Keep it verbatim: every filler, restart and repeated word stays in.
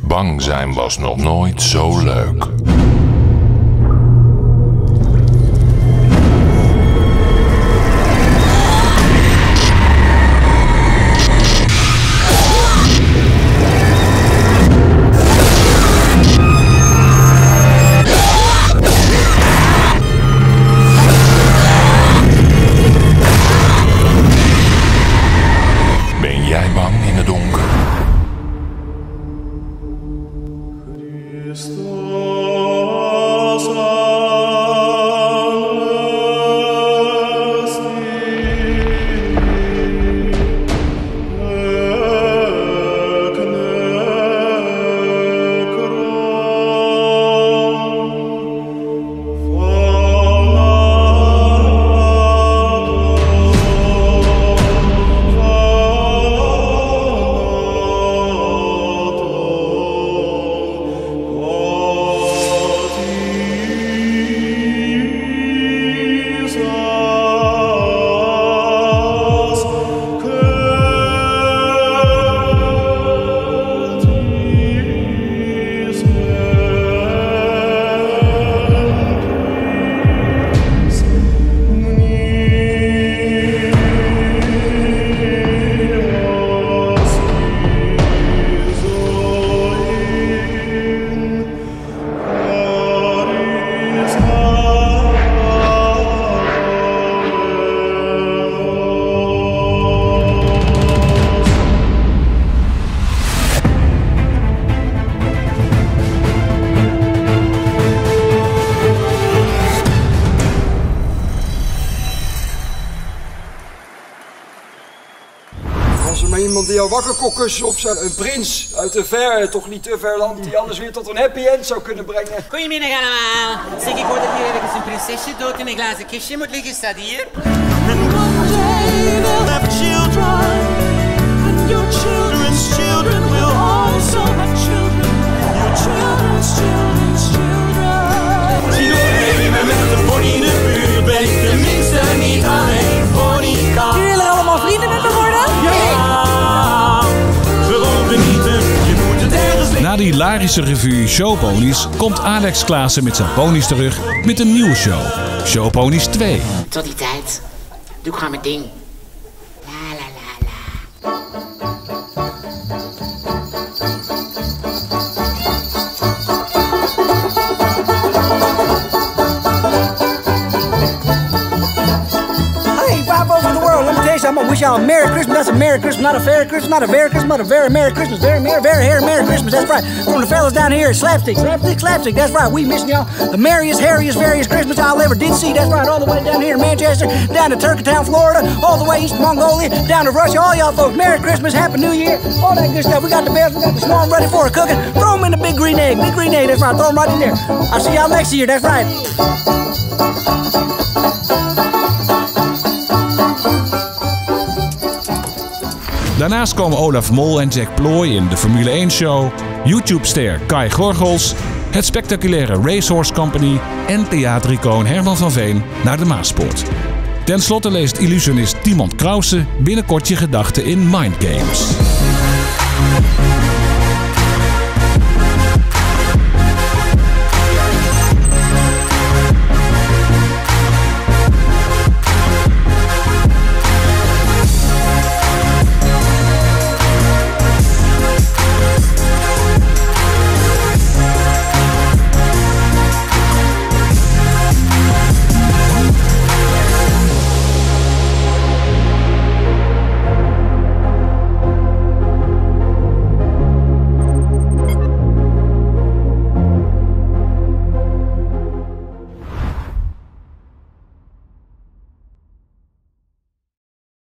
Bang zijn was nog nooit zo leuk. Ben jij bang in het donker? Als er maar iemand die al wakker kon kussen op zijn, een prins uit de verre, toch niet te ver land, die alles weer tot een happy end zou kunnen brengen. Goedemiddag allemaal. Zeg, ik hoor dat hier ergens een prinsesje dood in een glazen kistje moet liggen. Is dat hier? And one day they'll have children, and your children's children will also have children, your children's children's children. Zie door even met de pony in de buurt, ben ik tenminste niet alleen. Pony kan. Jullie willen allemaal vrienden met me worden? Ja. Gewoon genieten, je moet het ergens. Na de hilarische revue Showponies komt Alex Klaassen met zijn ponies terug met een nieuwe show. Showponies twee. Tot die tijd doe ik gewoon mijn ding. La, la, la, la. Hey, five oh for the world, let me tell you something. I wish y'all a Merry Christmas. That's a Merry Christmas, not a Fair Christmas, not a Very Christmas, but a Very Merry Christmas. Very Merry, Very Hair Merry Christmas. That's right. From the fellas down here at Slapstick, Slapstick, Slapstick. That's right. We missing y'all. The merriest, hairiest, veriest Christmas I ever did see. That's right, all the way down here in Manchester, down to Turkey Town, Florida, all the way east to Mongolia, down to Russia. All y'all folks, Merry Christmas, Happy New Year, all that good stuff. We got the bells, we got the swarm ready for a cooking. Throw 'em in the big green egg, big green egg. That's right, throw 'em right in there. I'll see y'all next year. That's right. Daarnaast komen Olaf Mol en Jack Plooi in de Formule één-show, YouTube-ster Kai Gorgels, het spectaculaire Racehorse Company en theatericoon Herman van Veen naar de Maaspoort. Ten slotte leest illusionist Timon Krause binnenkort je gedachten in Mind Games.